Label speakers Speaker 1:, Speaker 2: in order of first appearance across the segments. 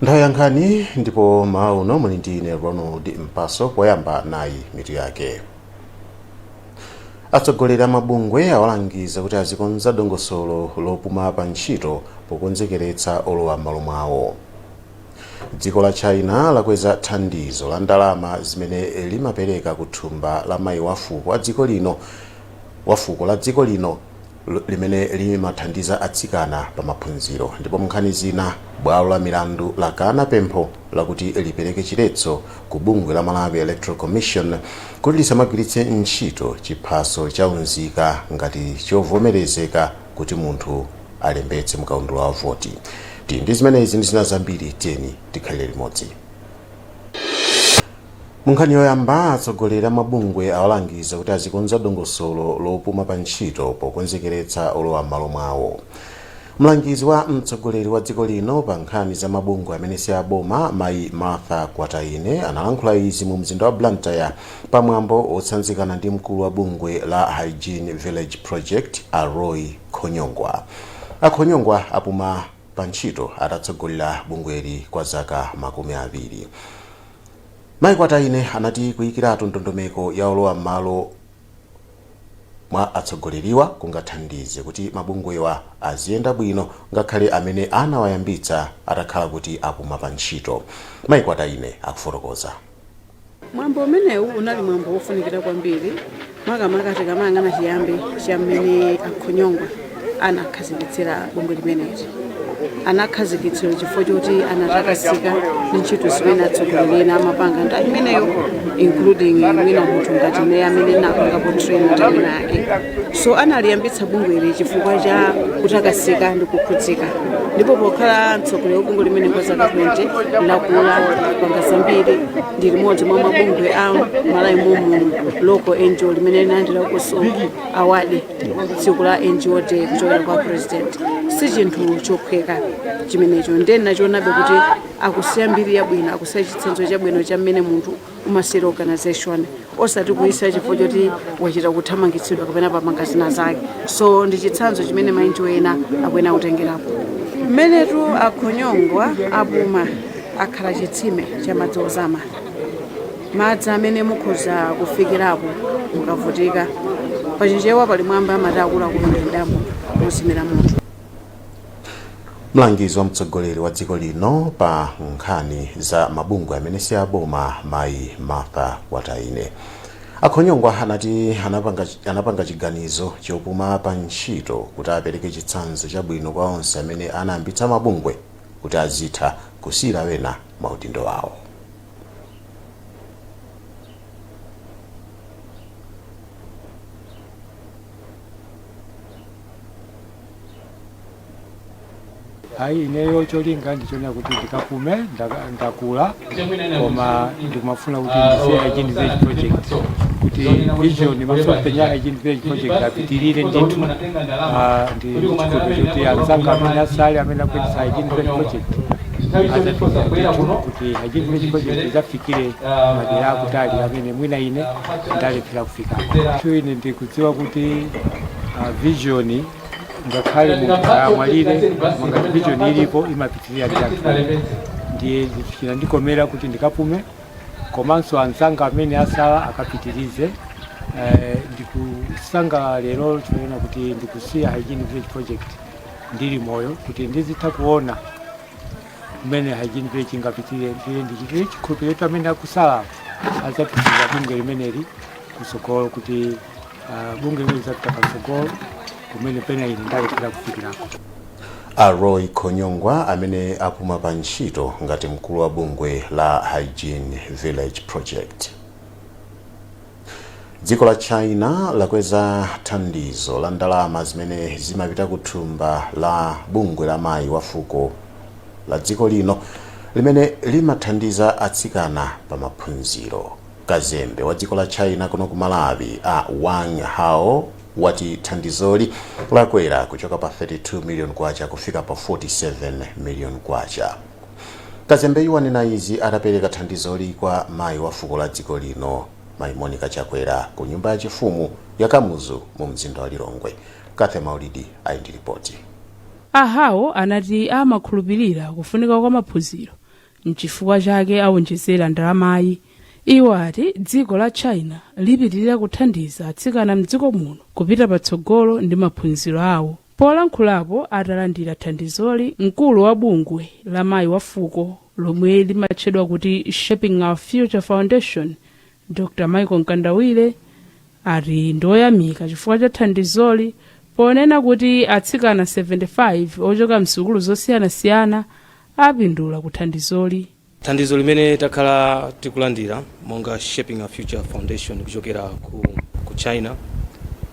Speaker 1: Nthawi ya nkhani, ndipo mmawa uno muli ndi ine Ronald Mpaso. Poyamba nayi mitu yake. Atsogoleri a mabungwe awalangiza kuti azikonza dongosolo lopuma pa ntchito pokonzekeretsa olowa m'malo mwawo. Dziko la China lakweza thandizo la ndalama zimene limapereka ku thumba la mayi wa fuko a dziko lino wa fuko la dziko lino limene limathandiza atsikana pa maphunziro. Ndipo munkhani zina, bwalo la milandu lakana pempho lakuti lipereke chiletso ku bungwe la Malawi Electoral Commission kuti lisamagwiritse ntchito chiphaso cha unzika ngati chovomerezeka kuti munthu alembetse mukaundula wa voti. Tili ndi zimenezi ndi zina zambiri, tiyeni tikhalire limodzi. Munkhani yoyamba, atsogoleri a mabungwe awalangiza kuti azikonza dongosolo lopuma pa ntchito pokonzekeretsa olowa m'malo mwawo. Mlangizi wa mtsogoleri wa dziko lino pa nkhani za mabungwe amene si aboma, mayi Martha Kwataine, analankhula izi mu mzinda wa Blantyre pamwambo wotsanzikana ndi mkulu wa bungwe la Hygiene Village Project, a Roy Khonyongwa. A Khonyongwa apuma pa ntchito atatsogolera bungweli kwa zaka 20. Mayi Kwataine anati kuyikiratu ndondomeko ya olowa m'malo mwa atsogoleriwa kungathandize kuti mabungwewa aziyenda bwino ngakhale amene anawayambitsa atakhala kuti apuma pa ntchito. Mayi Kwataine akufotokoza.
Speaker 2: Mwambo umenewu unali mwambo wofunikira kwambiri, makamaka tikamayang'ana chiyambi cha mmene a Khonyongwa anakhazikitsira bungwe limeneli. Anakhazikitsira chifukwa choti anatakasika ndi ntchito zimene atsogoleri ena amapanga nthawi imeneyo, including mwina munthu ngati ine amene napangapo train nthawi yake. So analiyambitsa bungweli chifukwa cha kutakasika ndi kukhudzika, ndipo pokhala mtsogoleri wa bungwe limene kwa zaka 20, lakula panga zambiri. Ndi limodzi mwa mabungwe a Malawi muno, local NGO limene linalandirakonso award tsiku la NGO Day kuchokera kwa President. Si chinthu chophweka chimenecho. Ndiye nachionabe kuti akusiya mbiri yabwino, akusiya chitsanzo chabwino cha mmene munthu umasiyira organization, osati kuyisiya chifukwa choti wachita kuthamangitsidwa kapena pamanga zina zake. So ndi chitsanzo chimene ma NGO ena akuyenera kutengerapo. Mmenetu a Khonyongwa apuma, akhala chitsime cha madzi ozama, madzi amene mukhoza kufikirapo mukavutika. Pachichewa pali mwambi amati akuluakulu ndi mdambo mozimira moto.
Speaker 1: Mlangizi wa mtsogoleri wa dziko lino pa nkhani za mabungwe amene si aboma, mayi Martha Kwataine. A Khonyongwa anati anapanga chiganizo chopuma pa ntchito kuti apereke chitsanzo chabwino kwa onse amene anayambitsa mabungwe kuti azitha kusiyira wena maudindo awo.
Speaker 3: Ayi, ineyo cholinga ndichonena kuti ndikapume. Ndakula, koma ndikumafuna kuti ndisiye Hygiene Village Project, kuti vision, masomphenya a Hygiene Village Project apitirire ndithu. Ndi chikhulupiriro choti anzanga amene asale, amene akuyendetsa Hygiene Village Project, adzapitirira ndithu kuti Hygiene Village Project idzafikire madera akutali amene mwina ine ndalephera kufikako. Ine ndikudziwa kuti vision, ngakhale munthu amwalire, ngati vision ilipo imapitirira ndi anthu. Ndiye chinandikomera kuti ndikapume, komanso anzanga amene asala akapitirize. Ndikusangalala lero chionena kuti ndikusiya Hygiene Village Project ndili moyo, kuti ndizitha kuona mmene Hygiene Village ingapitirire. Ndiye ndichitire chikhulupiriro kuti amene akusala adzapitirira bungwe limeneli kutsogolo, kuti bungwe limene lidzapita patsogolo kumene pena ine ndalephera kufikirako.
Speaker 1: A Roy Khonyongwa amene apuma pa ntchito ngati mkulu wa bungwe la Hygiene Village Project. Dziko la China lakweza thandizo la ndalama zimene zimapita ku thumba la bungwe la mayi wa fuko la dziko lino limene limathandiza atsikana pa maphunziro. Kazembe wa dziko la China kuno ku Malawi, a Wang Hao, wati thandizoli lakwera kuchoka pa 32 million kwacha kufika pa 47 million kwacha. Kazembeyu wanena izi atapereka thandizoli kwa mayi wa fuko la dziko lino, mayi Monica Chakwera, ku nyumba yachifumu ya Kamuzu mu mzinda wa Lilongwe. Kathe Maulidi ali ndi ripoti.
Speaker 4: A Hao anati amakhulupirira kufunika kwa maphunziro. Nchifukwa chake awonjezera ndalamayi. Iwo ati dziko la China lipitirira kuthandiza atsikana mdziko muno kupita patsogolo ndi maphunziro awo. Polankhulapo atalandira thandizoli, mkulu wa bungwe la mayi wa fuko lomwe limatchedwa kuti Shaping Our Future Foundation, Dr Michael Mkandawire, ati ndoyamika chifukwa cha thandizoli, ponena kuti atsikana 75 ochoka msukulu zosiyanasiyana apindula ku thandizoli.
Speaker 5: Thandizo limene takhala tikulandira monga Shaping Our Future Foundation kuchokera ku China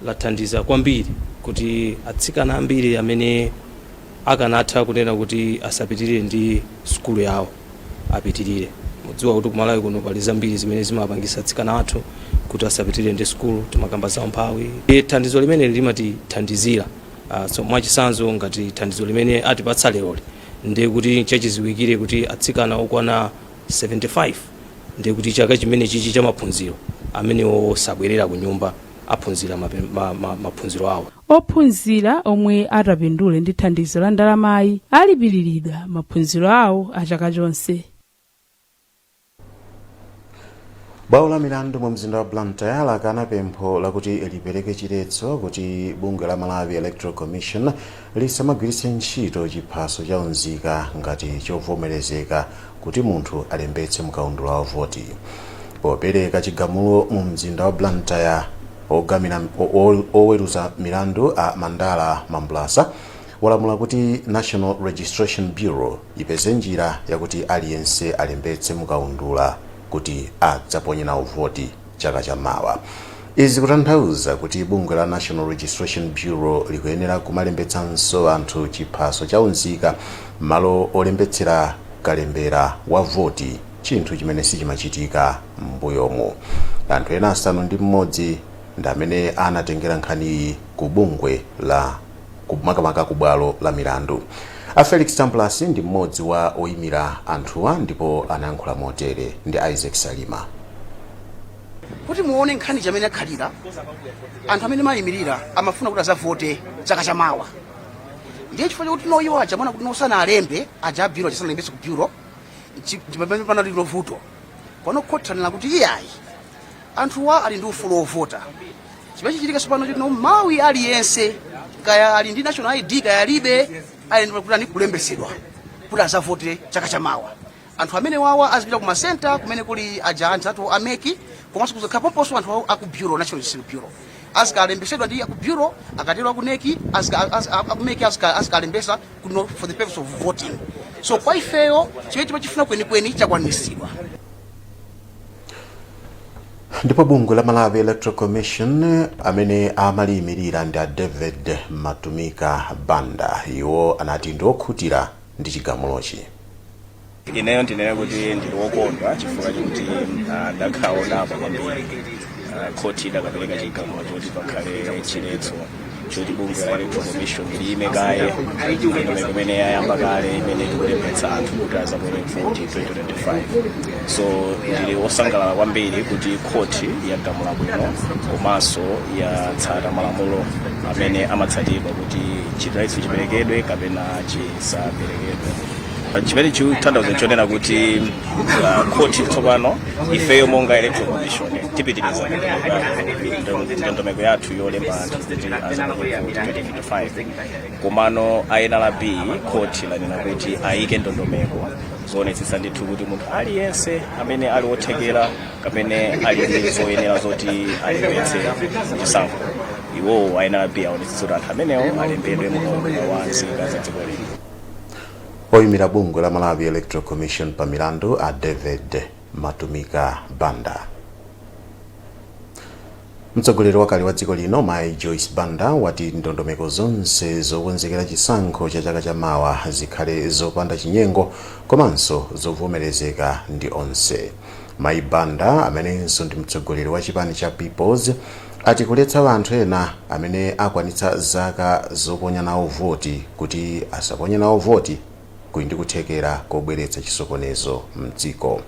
Speaker 5: lathandiza kwambiri kuti atsikana ambiri amene akanatha kunena kuti asapitirire ndi sukulu yawo apitirire. Mudziwa kuti kumalawi kuno pali zambiri zimene zimapangisa atsikana athu kuti asapitirire ndi sukulu, timakamba za umphawi. Thandizo limene limatithandizira, so mwachitsanzo ngati thandizo limene atipatsa leroli, ndiye kuti chachiziwikire kuti atsikana okwana 75, ndiye kuti chaka chimene chichi cha maphunziro amenewo sabwerera ku nyumba, aphunzira maphunziro awo.
Speaker 4: Ophunzira omwe atapindule ndi thandizo la ndalamayi alipiriridwa maphunziro awo a chaka chonse.
Speaker 1: Bwalo la milandu mu mzinda wa Blantyre lakana pempho lakuti lipereke chiletso kuti bungwe la Malawi Electoral Commission lisamagwiritse ntchito chiphaso cha unzika ngati chovomerezeka kuti munthu alembetse mkaundula wa voti. Popereka chigamulo mu mzinda wa Blantyre, oweruza milandu a Mandala Mambulasa walamula kuti National Registration Bureau ipeze njira yakuti aliyense alembetse mukaundula kuti adzaponye nawo voti chaka chammawa. Izi kutanthauza kuti bungwe la National Registration Bureau likuyenera kumalembetsanso anthu chiphaso cha unzika m'malo olembetsera kalembera wa voti, chinthu chimene sichimachitika m'mbuyomu. Anthu ena 6 ndi amene anatengera nkhaniyi ku bungwe la makamaka ku bwalo la milandu. A Felix Tambulasi ndi mmodzi wa oyimira anthuwa ndipo anayankhula motere ndi Isaac Salima.
Speaker 6: Kuti muone nkhani chamene akhalira, anthu amene mayimirira amafuna kuti azavote chaka chamawa. Ndiye chifukwa chakuti no iwo aja mwana kuti nosana alembe aja a bureau asanalembetse ku bureau, pamene panali vuto pano, khothanira kuti iyayi, anthuwa ali ndi ufulu wovota. Chimene chichitika tsopano choti no mawi aliyense, kaya ali ndi national ID kaya alibe, ali ndi kuti kulembetsedwa kuti azavote chaka chamawa. Anthu amene wawa azipita ku masenta kumene kuli aja anthu athu a MEC, komanso kuzakhala pomponso anthu aku bureau, National Registration Bureau, azikalembetsedwa ndi aku bureau. Akatero aku NEC aku MEC azikalembesa kuno for the purpose of voting. So kwa ifeyo chimene timachifuna kwenikweni chakwaniritsidwa.
Speaker 1: Ndipo bungwe la Malawi Electoral Commission, amene amaliyimirira ndi a David Matumika Banda, iwo anati ndi okhutira ndi chigamulochi.
Speaker 7: Ineyo ndinene kuti ndili wokondwa chifukwa chokuti ndakhala wodabwa kwambiri khoti idakapereka chigamulo choti pakhale chiletso choti bungwe la Electoral Commission liyime kaye ndondomeko imene yayamba kale imene ikulembetsa anthu kuti azaponye voti 2025. So ndili wosangalala kwambiri kuti khoti yagamula bwino komanso yatsata malamulo amene amatsatidwa kuti chiletso chiperekedwe kapena chisaperekedwe. Chimene chikutanthauza chonena kuti khoti tsopano, ifeyo monga Electoral Commission tipitiriza ndondomeko yathu yolemba anthu kuti azaponye voti 2025. Komano a NRB, khoti lanena kuti ayike ndondomeko zoonetsetsa ndithu kuti munthu aliyense amene ali wothekera kapena ali ndi zoyenera zoti alembetse chisankho, iwowo a NRB aonetsetse kuti anthu amenewo alembedwe mu wa nzika za dziko lino.
Speaker 1: Oyimira bungwe la Malawi Electoral Commission pa milandu, a David Matumika Banda. Mtsogoleri wakale wa dziko lino Mayi Joyce Banda wati ndondomeko zonse zokonzekera chisankho cha chaka chamawa zikhale zopanda chinyengo komanso zovomerezeka ndi onse. Mayi Banda, amenenso ndi mtsogoleri wa chipani cha Peoples, ati kuletsa anthu ena amene akwanitsa zaka zoponya nawo voti kuti asaponye nawo voti kuli ndi kuthekera kobweretsa chisokonezo mdziko.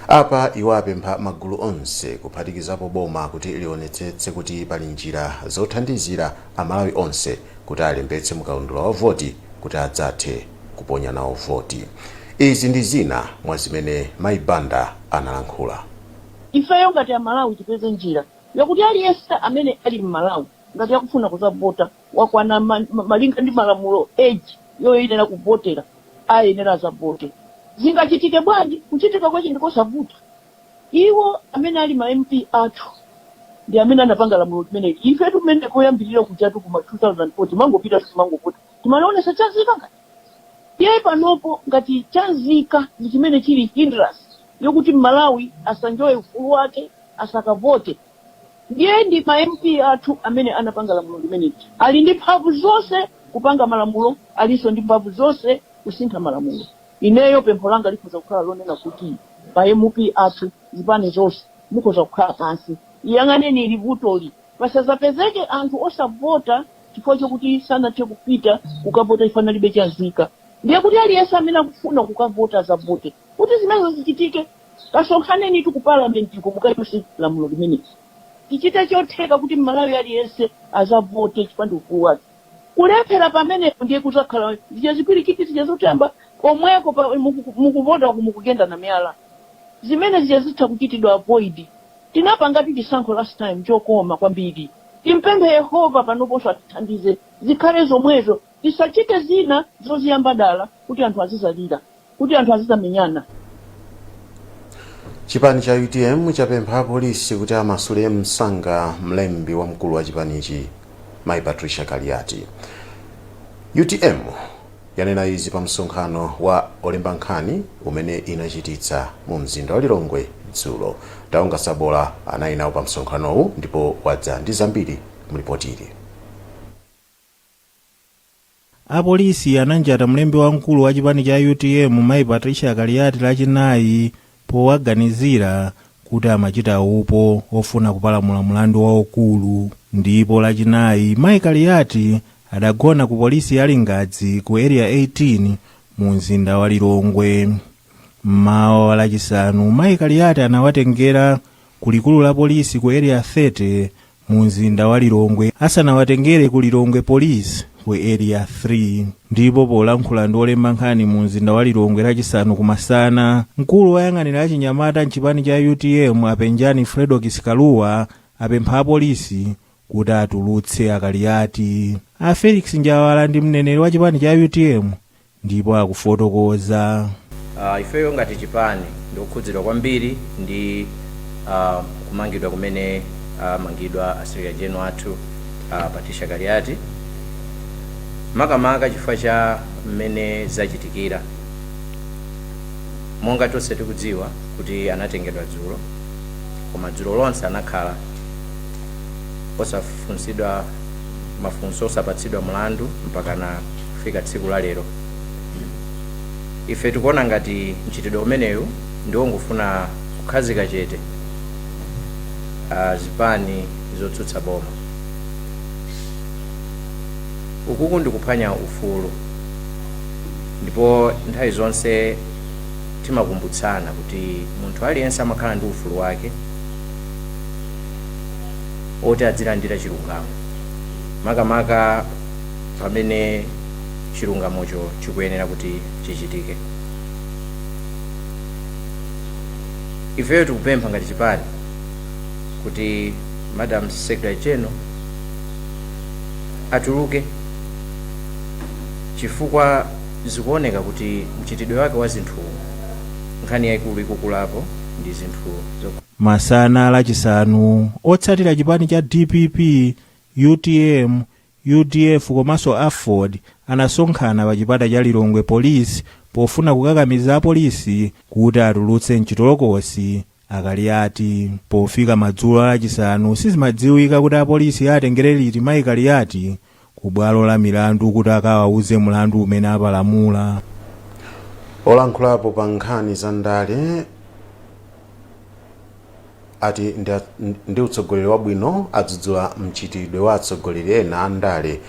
Speaker 1: Apa iwo apempha magulu onse, kuphatikizapo boma, kuti lionetsetse kuti pali njira zothandizira Amalawi onse kuti alembetse mukaundula wa voti kuti adzathe kuponya nawo voti. Izi ndi zina mwa zimene Mayi Banda analankhula.
Speaker 8: Ifeyo ngati Amalawi tipeze njira yakuti aliyense amene ali mMalawi ngati akufuna kuzavota, wakwana malinga ndi malamulo age yoyenera kuvotera, ayenera azavote. Zingachitike bwanji? Kuchitika kwache ndikosavuta. Iwo amene ali ma MP athu ndi amene anapanga lamulo limeneli. Ifetu mmene koyambirira kujatu kuma 2004 timangopita, timangovota, timaonesa chanzika. Ngati iye panopo ngati chanzika ndi chimene chili hindrance yokuti Mmalawi asanjoye ufulu wake, asakavote, ndiye ndi ma MP athu amene anapanga lamulo limeneli. Ali ndi mphamvu zonse kupanga malamulo, alinso ndi mphamvu zonse kusintha malamulo. Ineyo pempho langa likhoza kukhala lonena kuti pa MP athu, zipani zonse mukhoza kukhala pansi, iyang'aneni ili vutoli, pasazapezeke anthu osavota chifukwa chokuti sanathe kupita kukavota chifukwa analibe chanzika. Ndiye kuti aliyense amene akufuna kukavota azavote. Kuti zimenezo zichitike, kasonkhaneni tu ku parliament ko, mukachose lamulo limeneli. Tichite chotheka kuti Mmalawi aliyense azavote chifukwa ndi ufulu wake. Kulephera pamenepo ndiye kuzakhala zija zipwirikiti zija zotamba komweko mukuvota uku mukugenda na miyala. Zimene zija zitha kuchitidwa avoid. Tinapangatu chisankho last time chokoma kwambiri. Timpemphe Yehova panoponso atithandize zikhale zomwezo, tisachite zina zoziyamba dala kuti anthu azizalira, kuti anthu azizamenyana.
Speaker 1: Chipani cha UTM chapempha apolisi kuti amasule msanga mlembi wamkulu wa chipanichi, Mayi Patricia Kaliati. UTM yanena izi pa msonkhano wa olemba nkhani umene inachititsa mu mzinda wa Lilongwe dzulo. Taonga Sabola anali nawo pa msonkhanowu ndipo wadza ndi zambiri mlipotili.
Speaker 9: Apolisi ananjata mlembi wamkulu wa chipani cha UTM, Mayi Patricia Kaliati, Lachinayi powaganizira kuti amachita upo ofuna kupalamula mlandu waukulu. Ndipo Lachinayi Mayi Kaliati adagona ku polisi ya Lingadzi ku Area 18 mu mzinda wa Lilongwe. Mmawa wa Lachisanu, Mayi Kaliati anawatengera ku likulu la polisi ku Area 30 mu mzinda wa Lilongwe asanawatengere ku Lilongwe Police ku Area 3. Ndipo polankhula ndi olemba nkhani mu mzinda wa Lilongwe Lachisanu kumasana, mkulu woyang'anira achinyamata mchipani cha UTM, Apenjani Fredokiss Kaluwa, apempha apolisi kuti atulutse Akaliati. A Felix Njawala ndi mneneri wa chipani cha UTM ndipo akufotokoza.
Speaker 10: Ifeyo ngati chipani ndikukhudzidwa kwambiri ndi kumangidwa kumene amangidwa a secretary general athu, Patricia Kaliati, makamaka chifukwa cha mmene zachitikira. Monga tonse tikudziwa kuti anatengedwa dzulo, koma dzulo lonse anakhala osafunsidwa mafunso, osapatsidwa mlandu mpakana kufika tsiku la lero. Ife tikuona ngati mchitidwe umenewu ndiwongofuna kukhazika chete zipani zotsutsa boma. Ukuku ndikuphwanya ufulu, ndipo nthawi zonse timakumbutsana kuti munthu aliyense amakhala ndi ufulu wake oti adzilandira chilungamo, makamaka pamene chilungamocho chikuyenera kuti chichitike. Ifeyo tikupempha ngati chipani kuti Madam Secretary General atuluke, chifukwa zikuoneka kuti mchitidwe wake wa zinthu, nkhani yayikulu ikukulapo ndi zinthu.
Speaker 9: Masana Lachisanu, otsatira chipani cha DPP, UTM, UDF komanso AFORD anasonkhana pa chipata cha Lilongwe Police pofuna kukakamiza apolisi kuti atulutse mchitolokosi Akaliati. Pofika madzulo Alachisanu, sizimadziwika kuti apolisi atengere liti Mayi Kaliati ku bwalo la milandu kuti akawauze mlandu umene apalamula.
Speaker 1: Olankhulapo pa nkhani za ndale ati ndi utsogoleri wabwino adzudzula mchitidwe wa atsogoleri ena a ndale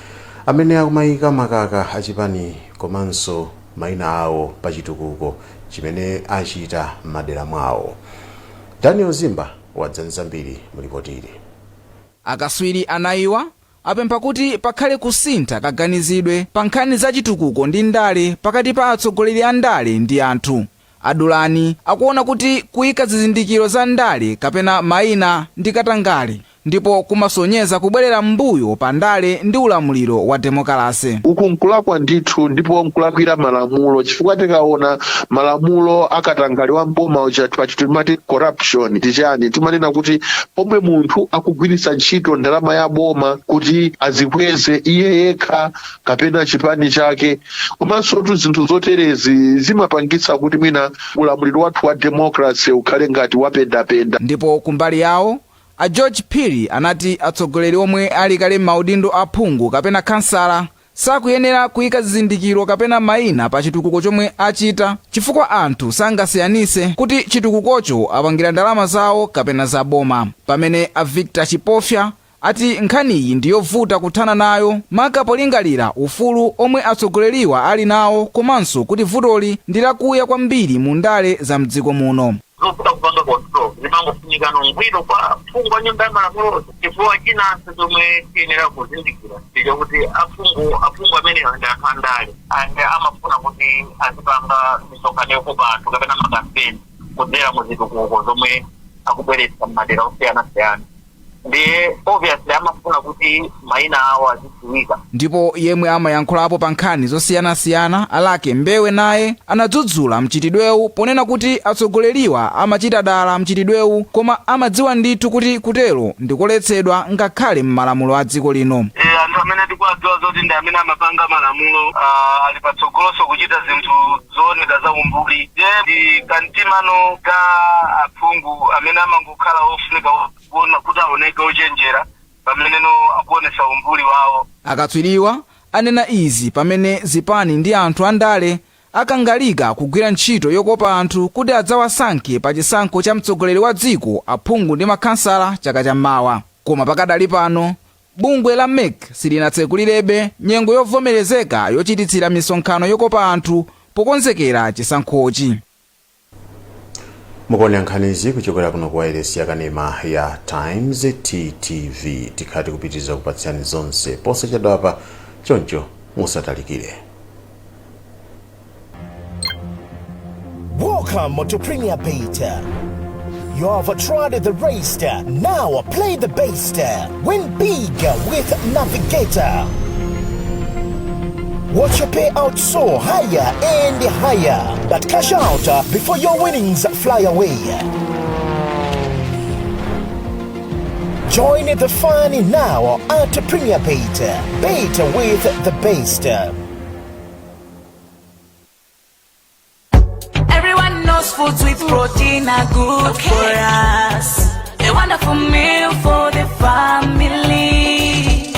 Speaker 1: amene akumayika makaka achipani komanso mayina awo pa chitukuko chimene achita m'madera mwawo. Daniel Zimba wadza zambiri mulipotili.
Speaker 11: Akaswiri anayiwa Apempha kuti pakhale kusintha kaganizidwe pa nkhani za chitukuko ndi ndale pakati pa atsogoleri a ndale ndi anthu. A Dulani akuona kuti kuyika zizindikiro za ndale kapena mayina ndi katangale ndipo kumasonyeza kubwerera m'mbuyo pa ndale ndi ulamuliro wa demokalase.
Speaker 12: Uku nkulakwa ndithu ndipo nkulakwira malamulo, chifukwa tikaona malamulo akatangale wa mboma uja, pachi timati corruption ndi chani, timanena kuti pomwe munthu akugwiritsa ntchito ndalama ya boma kuti azikweze iye yekha kapena chipani chake. Komanso tu zinthu zoterezi zimapangitsa kuti mwina ulamuliro wathu wa democracy ukhale ngati wapendapenda.
Speaker 11: Ndipo kumbali yawo, a George Phiri anati atsogoleri omwe ali kale m'maudindo a phungu kapena khansala sakuyenera kuyika zizindikiro kapena mayina pa chitukuko chomwe achita, chifukwa anthu sangasiyanise kuti chitukukocho apangira ndalama zawo kapena za boma. Pamene a Victor Chipofya ati nkhaniyi ndi yovuta kuthana nayo, maka polingalira ufulu omwe atsogoleriwa ali nawo, komanso kuti vutoli ndi lakuya kwambiri mu ndale za mdziko muno.
Speaker 13: Zovuta kupanga control, zimangofunika ngwiro kwa phungu wa nyumba ya malamulo, chifukwa chinanso chomwe tiyenera kuzindikira ndichokuti aphungu amenewa ndi anthu andale and amafuna kuti azipanga misonkhano yokopa anthu kapena makampeni kudzera mu zitukuko zomwe akubweretsa m'madera osiyanasiyana, ndiye obviously amafuna kuti mayina awo azidziwika.
Speaker 11: Ndipo yemwe amayankhulapo pa nkhani zosiyanasiyana, Alake Mbewe, naye anadzudzula mchitidwewu ponena kuti atsogoleriwa amachita dala mchitidwewu, koma amadziwa ndithu kuti kutero ndikoletsedwa ngakhale m'malamulo a dziko lino.
Speaker 14: Anthu amene tikuwadziwa zoti ndi amene amapanga malamulo ali patsogoloso kuchita zinthu zooneka za umbuli. Ndiye ndi kamtimano ka aphungu amene amangokhala ofunika kuona kuti aoneke ochenjera pameneno akuonesa umbuli wawo.
Speaker 11: Akatswiriwa anena izi pamene zipani ndi anthu andale akangalika kugwira ntchito yokopa anthu kuti adzawasankhe pa chisankho cha mtsogoleri wa dziko, aphungu ndi makhansala chaka chammawa. Koma pakadali pano bungwe la MEC silinatsekulirebe nyengo yovomerezeka yochititsira misonkhano yokopa anthu pokonzekera chisankhochi.
Speaker 1: Mukuonera nkhanizi kuchokera kuno ku wailesi yakanema ya Times TTV. Tikhala tikupitiriza kupatsirani zonse posachedwapa, choncho musatalikire.
Speaker 15: Welcome to Premier Bet. You have tried the rest. Now play the best. Win big with Navigator. Watch your payout soar higher and higher. But cash out before your winnings fly away. Join the fun now at Premier Bet. Bet with the best.
Speaker 16: Everyone knows foods with protein are good for us. A wonderful meal for the family.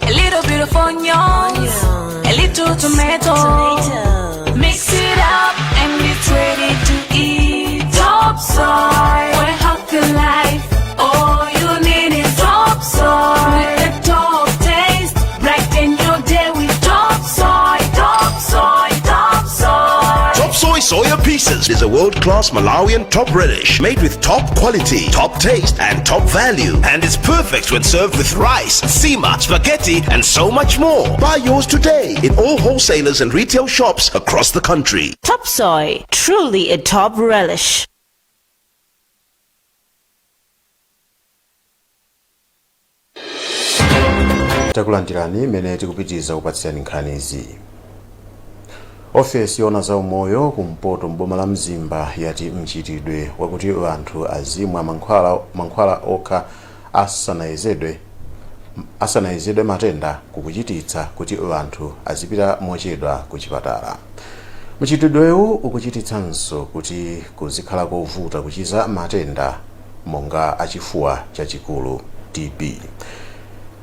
Speaker 16: A little bit of onions, a little tomato. Mix it up and it's ready to eat. Top soy for a healthy life. All you need is top soy. With the top taste, brighten your day with top soy, top soy, top soy.
Speaker 17: Top Soy Soya Pieces is a world-class Malawian top relish made with top quality, top taste, and top value. And it's perfect when served with rice, nsima, spaghetti, and so much more. Buy yours today in all wholesalers and retail shops across the country.
Speaker 18: Top Soy, truly a top relish.
Speaker 1: Takulandirani mmene tikupitiriza kupatsirani nkhanizi. Ofesi yoona za umoyo kumpoto mboma la Mzimba yati mchitidwe wakuti anthu azimwa mankhwala okha asanayezedwe matenda kukuchititsa kuti anthu azipita mochedwa ku chipatala. Mchitidwewu ukuchititsanso kuti kuzikhala kovuta kuchiza matenda monga achifuwa chachikulu, TB.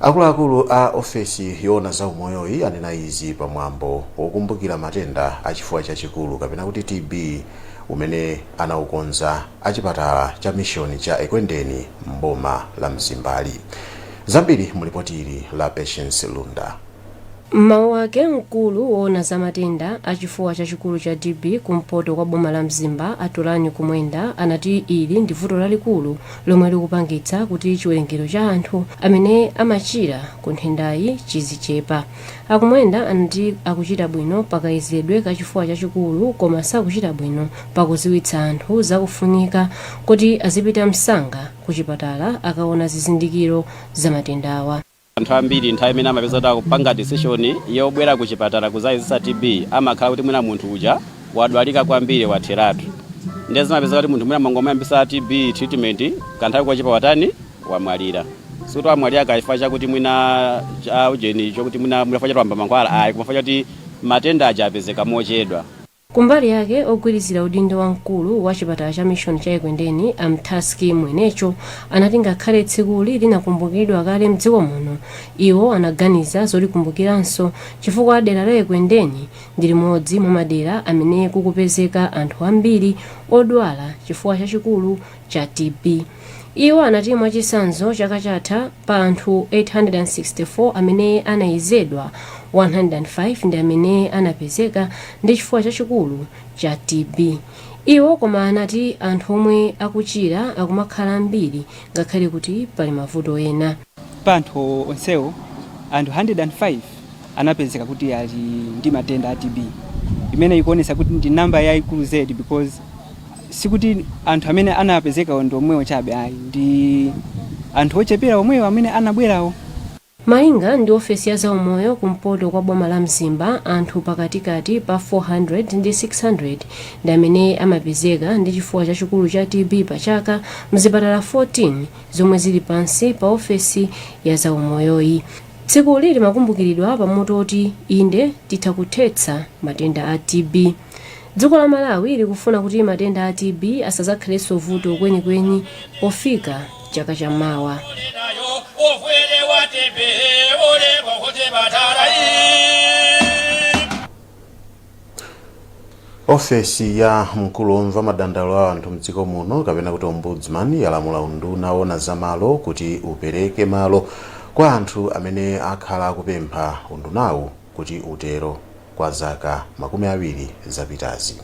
Speaker 1: Akuluakulu a ofesi yoona za umoyoyi anena izi pamwambo wokumbukira matenda achifuwa chachikulu kapena kuti TB umene anaukonza achipatala cha mission cha Ekwendeni mboma la Mzimbali. Zambiri mulipoti ili la Patience Lunda.
Speaker 19: M'mawu ake, mkulu woona za matenda a chifuwa chachikulu cha TB kumpoto kwa boma la Mzimba, a Tulani Kumwenda, anati ili ndi vuto lalikulu lomwe likupangitsa kuti chiwerengero cha anthu amene amachira ku nthendayi chizichepa. A Kumwenda anati akuchita bwino pakayezedwe ka chifuwa chachikulu koma sakuchita bwino pakudziwitsa anthu zakufunika kuti azipita msanga ku chipatala akaona zizindikiro za matendawa.
Speaker 20: Anthu ambiri nthawi imene amapeza kuti akupanga decision yobwera ku chipatala kuzayezesa TB, amakhala kuti mwina munthu uja wadwalika kwambiri, watheratu. Ndiye zimapeza kuti munthu mwina mwangomayambisa TB treatment, kanthawi kochepa watani? Wamwalira. Sikuti wamwalira kachifukwa chakuti mwina cha ujeni, chokuti mwina chifukwa chati wamba mankhwala, ayi, koma chifukwa chakuti matenda aja apezeka mochedwa.
Speaker 19: Kumbali yake, ogwirizira udindo wa mkulu wa chipatala cha Mission cha Ekwendeni, a Mtaski Mwenecho, anati ngakhale tsikuli linakumbukiridwa kale mdziko muno, iwo anaganiza zolikumbukiranso chifukwa dera la Ekwendeni ndi limodzi mwa madera amene kukupezeka anthu ambiri odwala chifuwa chachikulu cha TB. Iwo anati mwachitsanzo chaka chatha pa anthu 864 amene anayezedwa, 105 ndi amene anapezeka ndi chifuwa chachikulu cha TB. Iwo koma anati anthu omwe akuchira akumakhala ambiri ngakhale kuti pali mavuto ena.
Speaker 21: Pa anthu onsewo, anthu 105 anapezeka kuti ali ndi matenda a TB, imene ikuonetsa kuti ndi namba yayikulu zedi, because sikuti anthu amene anapezekawo ndi omwewo chabe ayi, ndi anthu ochepera omwewo amene anabwerawo.
Speaker 19: Malinga ndi ofesi ya zaumoyo kumpoto kwa boma la Mzimba, anthu pakatikati pa 400 ndi 600 ndi amene amapezeka ndi chifuwa chachikulu cha TB pa chaka mzipatala 14 zomwe zili pansi pa ofesi ya zaumoyoyi. Tsikuli limakumbukiridwa pamutu oti "Inde Titha Kuthetsa Matenda a TB". Dziko la Malawi likufuna kuti matenda a TB asazakhalenso vuto kwenikweni pofika chaka cha mawa.
Speaker 1: Ofesi ya mkulu womva madandaulo a anthu mdziko muno, kapena kuti Ombudsman, yalamula unduna woona za malo kuti upereke malo kwa anthu amene akhala akupempha undunawu kuti utero kwa zaka 20 zapitazi.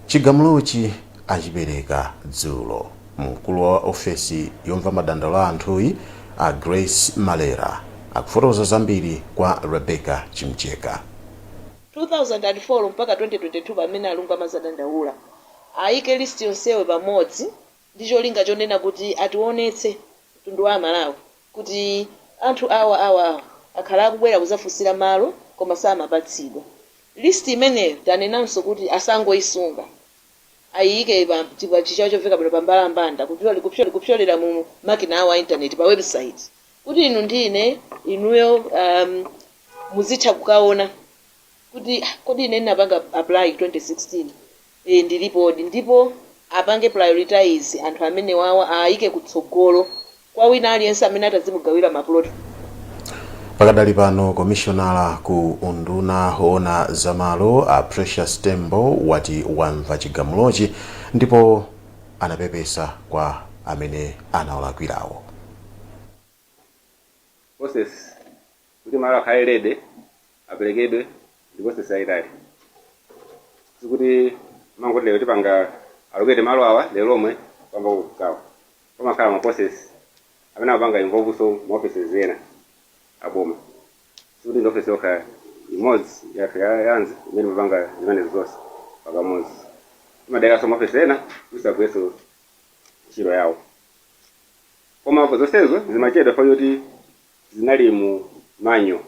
Speaker 1: Chigamulochi achipereka dzulo. Mkulu wa ofesi yomva madandaulo a anthuyi, a Grace Malera, akufotokoza zambiri kwa Rebecca Chimcheka.
Speaker 22: 2004 mpaka 2022 pamene a Lungu amazadandaula, ayike list yonseyo pamodzi ndi cholinga chonena kuti ationetse mtundu wa Amalawi kuti anthu awa, awa, awa akhala akubwera kuzafunsira malo koma samapatsidwa. List imeneyo tanenanso kuti asangoisunga, ayiyike pa Chichewa chomveka bwino pa mbalambanda kupyolera mu makina awo a internet pa website kuti inu ndi ine, inuyo muzitha kukaona kuti ah, kodi ine ndinapanga apply 2016, ndilipodi, ndipo apange prioritize anthu amenewawa, aayike kutsogolo kwa wina aliyense amene atazimugawira maplot.
Speaker 1: Pakadali pano, komishonala ku unduna woona za malo, a Precious Tembo, wati wamva chigamulochi ndipo anapepesa kwa amene anawalakwirawo.
Speaker 23: Process kuti malo akhale ready aperekedwe ndi process yayitali. Sikuti mangoti lero tipanga allocate malo awa, lero lomwe kuyamba kugawa. Pamakhala ma process amene amapanga involve so ma offices ena aboma. Sikuti ndi office yokha imodzi yathu ya Lands imene imapanga zimenezi zonse pakamodzi. Imadaliranso ma office ena kuti agwirenso ntchito yawo. Koma zonsezo zimachedwa chifukwa choti zinali mu manual.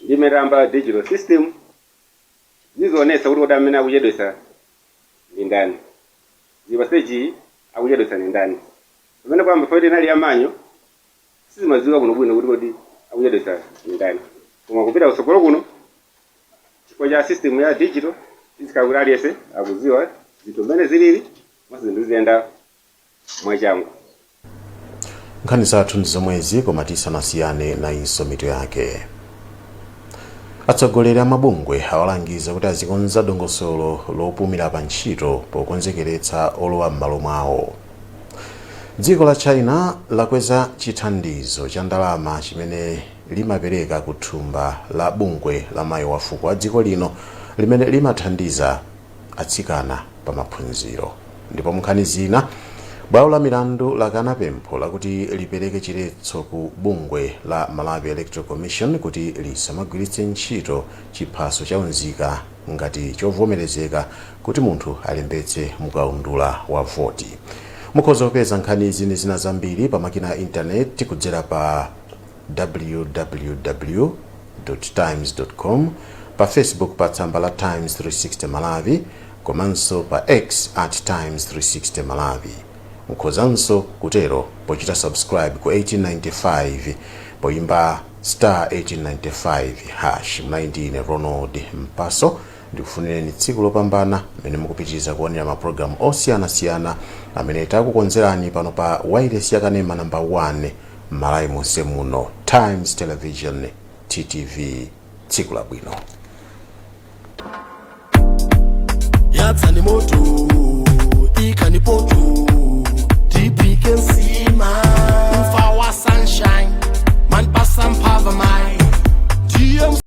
Speaker 23: Ndi mmene tayamba digital system, zizionetsa kuti kodi amene akuchedwetsa ndi ndani, zili pa stage iyi akuchedwetsa ndi ndani. Pamene poyamba poti inali ya manual, sizimadziwika bwinobwino kuti kodi akuchedwetsa ndi ndani. Koma kupita kutsogolo kuno, chifukwa cha system ya digital, izikhala kuti aliyense akudziwa zinthu mmene zilili, komanso zinthu ziziyenda mwachangu.
Speaker 1: Nkhani zathu ndi zomwezi, koma tisanasiyane nayinso mitu yake. Atsogoleri a mabungwe awalangiza kuti azikonza dongosolo lopumira pa ntchito pokonzekeretsa olowa m'malo mwawo. Dziko la China lakweza chithandizo cha ndalama chimene limapereka ku thumba la bungwe la mayi wafuko wa dziko lino limene limathandiza atsikana pa maphunziro. Ndipo munkhani zina, bwalo la milandu lakana pempho lakuti lipereke chiletso ku bungwe la Malawi Electoral Commission kuti lisamagwiritse ntchito chiphaso cha unzika ngati chovomerezeka kuti munthu alembetse mukaundula wa voti. Mukhoza kupeza nkhani izi ndi zina zambiri pa makina a intaneti kudzera pa www times com, pa Facebook pa tsamba la Times 360 Malawi, komanso pa X at Times 360 Malawi. Mukhozanso kutero pochita subscribe ku 1895 poyimba star 1895 hash. Mnayi ndine Ronald Mpaso, ndikufunireni tsiku lopambana mmene mukupitiriza kuonera mapulogalamu osiyanasiyana amene takukonzerani pano pa wireless yakanema namba 1 m'Malawi monse muno, Times Television, TTV. Tsiku labwino.
Speaker 2: Yatsani moto, ikani poto, tipike nsima. Mfa wa sunshine, man pasa mpava mai.